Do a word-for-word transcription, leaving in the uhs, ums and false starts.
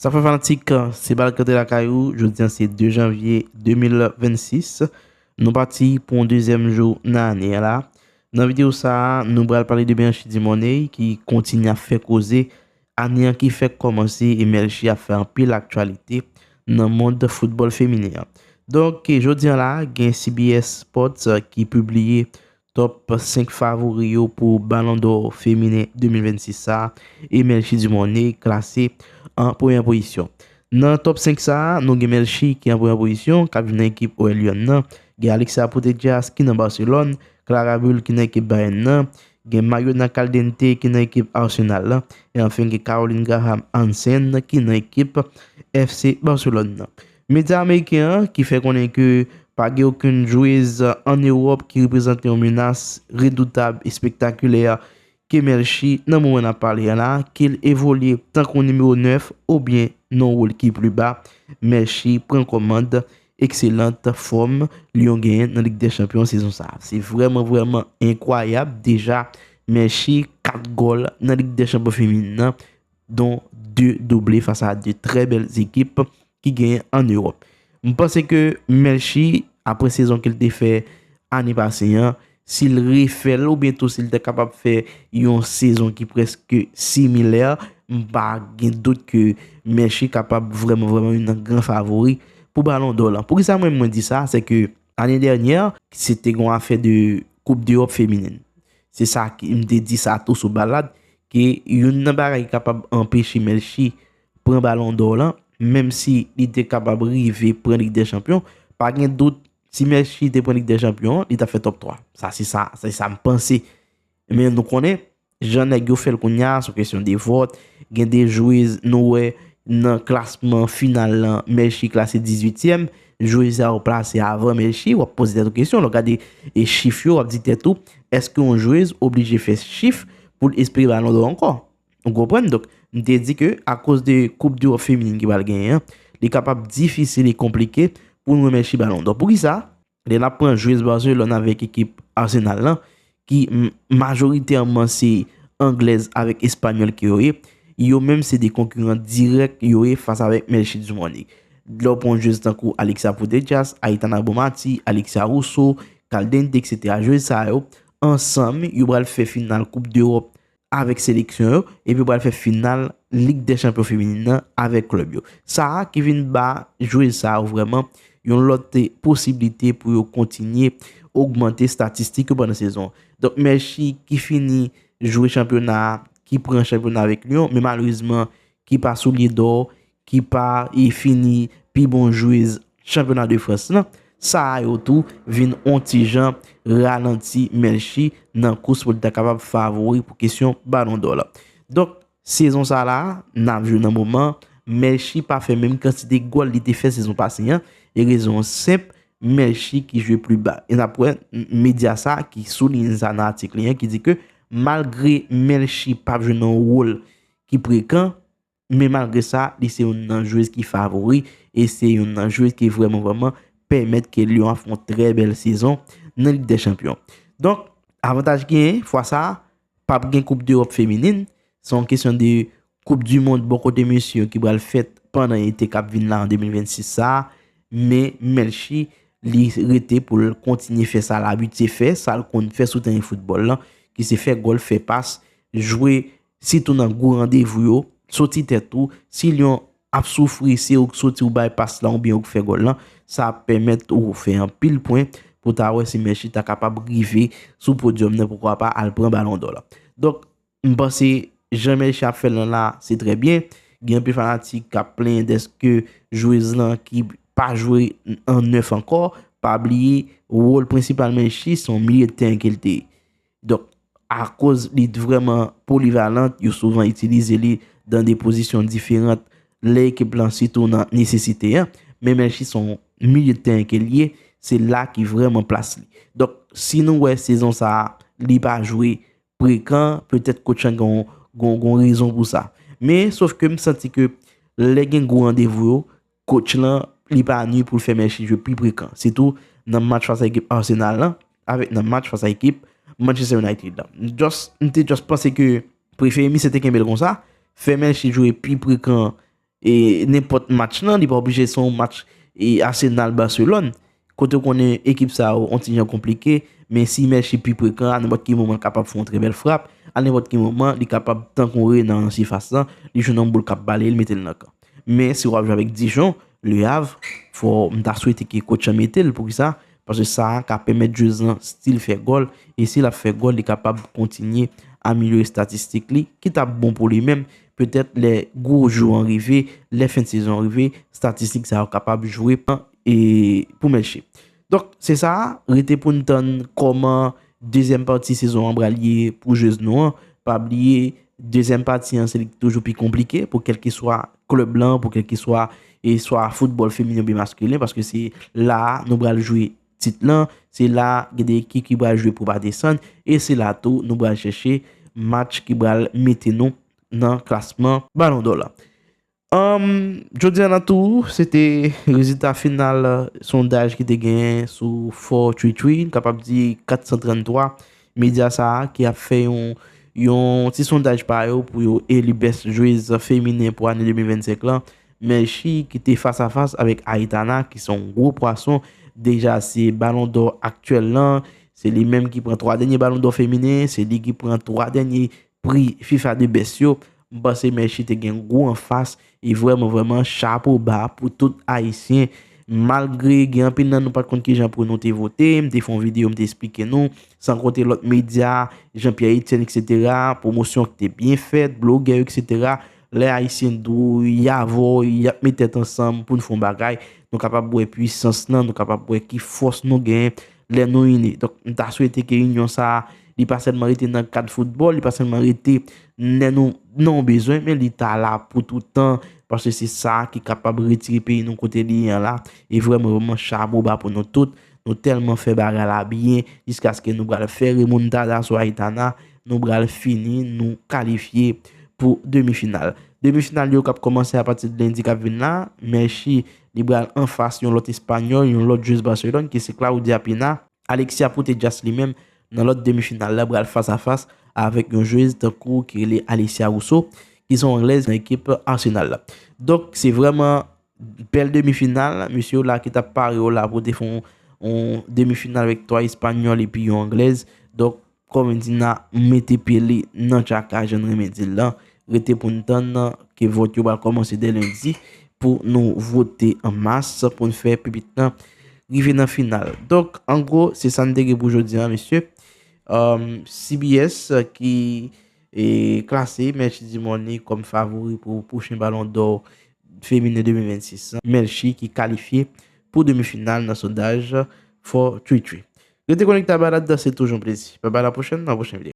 Sa fè fanatik, se bal k antre lakay ou. Jodi a se de janvye de mil vennsis. Nou pati pou yon dezyèm jou nan ane a la. Nan videyo sa a, nou pral pale de Melchie Dumornay ki kontinye ap fè koze. Ane an ki fèk kòmanse e Melchie ap fè anpil aktyalite nan mond foutbòl feminen an. Donk, jodi a la, gen C B S Sports ki pibliye top senk favori yo pou Ballon d'Or feminen de mil vennsis sa a, e Melchie Dumornay klase an premyè pozisyon. Nan top senk sa a, nou gen Melchie ki an premyè pozisyon, k ap jwe nan ekip O L Lyon nan, gen Alexia Putellas ki nan Barcelone, Clara Buhl ki nan ekip Bayern nan, gen Mariona Caldentey ki nan ekip Arsenal la, e anfen gen Caroline Graham Hansen ki nan ekip F C Barcelone nan. Medya ameriken an ki fè konnen ke pa gen okenn jwez ann Ewòp ki reprezante yon menas redoutab, espektakilè ke Melchie nan moman n ap pale a la, ke l evolye tankou nimewo nèf oubyen nan wòl ki pli ba, Melchie pran kòmand ekselant fòm Lyon genyen nan Lig dè Chanpyon sezon sa a. Se vrèman, vrèman enkwayab. Deja, Melchie kat gòl nan Lig dè Chanpyon feminen nan, dont de double fas a de trè bèl ekip ki genyen ann Ewòp. M panse ke Melchie, apre sezon ke l te fè ane pase an, si l refè l oubyen tou si l te kapab fè yon sezon ki prèske similè, m pa gen dout ke Melchie kapab vrèman, vrèman youn nan gran favori pou Ballon d'Or lan. Poukisa mwen, mwen di sa? Se ke ane dènyè, se te gon afè de Koup d'Ewòp feminen. Se sa ki m te di sa tou sou Balad, ke youn nan bagay ki kapab anpeche Melchie pran Ballon d'Or lan, menm si li te kapab rive pran Lig dè Chanpyon, pa gen dout, si Melchie te pran Lig dè Chanpyon, li t ap fè top twa. Sa se sa, se sa m panse. Men nou konnen, jan nèg yo fè l kounye a, se yon kesyon de vòt. Gen de jwez nou wè nan klasman final lan, Melchie klase dizuityèm. Jwez sa yo plase avan Melchie, w ap poze tèt ou kesyon. Lè w gade e chif yo, w ap di tèt ou, èske yon jwez oblije fè chif pou l espere Ballon d'Or ankò? Ou konprann? Donk, m te di ke akoz de Koup d'Ewòp feminen ki pral genyen an, li kapab difisil e konplike pou n wè Melchie Ballon d'Or. Poukisa? Lè n ap pran jwez Barcelone avèk ekip Arsenal lan, ki m- majoritèman se anglèz avèk espanyòl ke yo ye, yo menm se de konkiran dirèk yo ye fas avèk Melchie Dumornay. Lè w pran jwez tankou Alexia Putellas, Aitana Bonmati, Alexia Russo, Caldentey, etsetera, jwez sa yo, ansanm, yo pral fè final Koup d'Ewòp avèk seleksyon yo, epi yo pral fè final Lig dè Chanpyon feminen nan avèk klèb yo. Sa a ki vin ba jwez sa yo vrèman yon lòt posiblite pou yo kontinye ogmante estatistik yo pandan sezon. Donk, Melchie ki fini jwe chanpyona a, ki pran chanpyona avèk Lyon, men malerezman, ki pa soulye dò, ki pa e fini pi bon jwez chanpyona de Frans lan, sa a yo tou vin on ti jan ralanti Melchie nan kous pou l ta kapab favori pou kesyon Ballon d'Or la. Donk, sezon sa la, n ap jwe nan moman, Melchie pa fè menm kantite gòl li te fè sezon pase an, e rezon an senp, Melchie ki jwe pli ba. E n ap wè m- medya sa ki souliyen sa nan atik li an, ki di ke malgre Melchie p ap jwe nan yon wòl ki frekan, men malgre sa, li se youn nan jwez ki favori, e se youn nan jwez ki vrèman, vrèman pèmèt ke Lyon ap fè yon trè bèl sezon nan Lig dè Chanpyon. Donk, avantaj genyen, fwa sa a, p ap gen Koup d'Ewòp feminen, se yon kesyon de Koup di Mond bò kote mesye yo ki pral fèt pandan ete k ap vin la an de mil vennsis sa a, men Melchie, li rete pou l kontinye fè sa l abitye fè, sa l konn fè sou teren foutbòl lan, ki se fè gòl, fè pas, jwe sitou nan gwo randevou yo, soti tèt ou, si Lyon ap soufri, se ou k soti ou bay pas lan oubyen ou k fè gòl lan, sa ap pèmèt ou fè anpil pwen pou ta wè si Melchie ta kapab rive sou podyòm nan, poukwa pa al pran Ballon d'Or la. Donk, m panse jan Melchie ap fè l lan la, se trè byen. Gen anpil fanatik k ap plenyen dèske jwez lan ki pa jwe an nèf ankò, pa bliye wòl prensipal Melchie, se yon milye de teren ke l te ye. Donk, akoz li t vrèman polivalant, yo souvan itilize li dan de pozisyon diferan lè ekip lan sitou nan nesesite an. Men Melchie se yon milye de teren ke l ye, se la ki vrèman plas li. Donk, si nou wè sezon sa a, li pa jwe frekan, petèt coach lan gen yon, gen yon, gen yon rezon pou sa. Men, sof ke m santi ke lè gen gwo randevou yo, coach lan, li pa ni pou l fè Melchie jwe pi frekan. Sitou nan match fas a ekip Arsenal lan, avèk nan match fas a ekip Manchester United lan. Just, m te just panse ke prefere misye te kenbe l konsa, fè Melchie jwe pi frekan e, nenpòt match lan, li pa oblije se yon match, e, Arsenal-Barcelone. Kote w konnen ekip sa yo on ti jan konplike, men si Melchie pi prekan, a nenpòt ki moman l kapab fè yon trè bèl frap, a nenpòt ki moman li kapab tankou Renan nan sifas lan, li jwenn yon boul k ap bale, li mete l nan kan. Men si w ap jwe avèk Dijon, Le Havre, fò m ta swete ke coach an mete l. Poukisa? Paske sa a ka pèmèt jwez lan still fè gòl, e si l ap fè gòl, li kapab kontinye amelyore estatistik li, ki t ap bon pou li menm, petèt lè gwo jou an rive, lè fen de sezon an rive, estatistik sa yo kapab jwe, e, pou Melchie. Donk, se sa, rete pou n tann kòman dezyèm pati sezon an pral ye pou jwez nou an. Pa bliye, dezyèm pati an, se li ki toujou pi konplike pou kèlkeswa klèb lan, pou kèlkeswa, e swa foutbòl feminen oubyen maskilen, paske se la a nou pral jwe tit lan, se la a gen de ekip ki pral jwe pou pa desann, e se la tou nou pral chèche match ki pral mete nou nan klasman Balon dò la. Anm, jodi a nan tou, se te rezilta final sondaj ki te genyen sou four three three, n kapab di kat san trann twa. Medya sa a ki ap fè yon, yon ti sondaj pa yo pou yo eli bèst jwez feminen pou ane de mil vennsenk lan. Melchie ki te fas a fas avèk Aitana, ki se yon gwo pwason. Deja, se Balon dò aktyèl lan. Se li menm ki pran twa dènye Balon dò feminen. Se li ki pran twa dènye pri fifa de bèst yo. M panse Melchie te gen gwo anfas. E vrèman, vrèman, chapo ba pou tout Ayisyen. Malgre gen anpil nan nou pa t konn kijan pou nou te vote, m te fè yon videyo, m te esplike nou. San konte lòt medya, Jean-Pierre Etienne, etsetera, pwomosyon ki te byen fèt, blogè yo, etsetera. Lè Ayisyen di w y avè w, y ap met tèt ansanm pou n fè yon bagay, nou kapab wè pwisans lan, nou kapab wè ki fòs nou genyen lè nou ini. Donk, m ta swete ke inyon sa a, li pa sèlman rete nan kad foutbòl, li pa sèlman rete lè nou nan yon bezwen, men li ta la pou toutan, paske se sa ki kapab retire peyi nou kote li ye an la. E vrèman, vrèman, chapo ba pou nou tout. Nou tèlman fè bagay la byen, jiskaske nou pral fè remontada sou Aitana, nou pral fini, nou kalifye pou demi final. Demi final yo k ap kòmanse apati de lendi k ap vin la. Melchie, li pral anfas yon lòt espanyòl, yon lòt jwez Barcelone, ki se Claudia Pina. Alexia Putellas li menm, nan lòt demi final la, pral fas a fas avèk yon jwez tankou ki rele Alicia Russo, ki se yon anglèz nan ekip Arsenal la. Donk, se vrèman bèl demi final, mesye yo la ki t ap pare yo la pou te fè yon, yon demi final avèk twa espanyòl epi yon anglèz. Donk, kòm n di, n a mete pye li nan tchaka, jan n renmen di l lan. Rete pou n tann ke vòt yo pral kòmanse dè lendi pou nou vote an mas pou n fè pipit lan rive nan final. Donk, an gwo, se sa n te gen pou jodi a, mesye. Um, C B S ki, e, klase Melchie Dumornay kòm favori pou pwochen Balon dò feminen de mil vennsis lan. Melchie ki kalifye pou demi final nan sondaj four three three. Rete konekte a Balad, se toujou yon plezi. Bye bye, la pwochèn, nan pwochen videyo.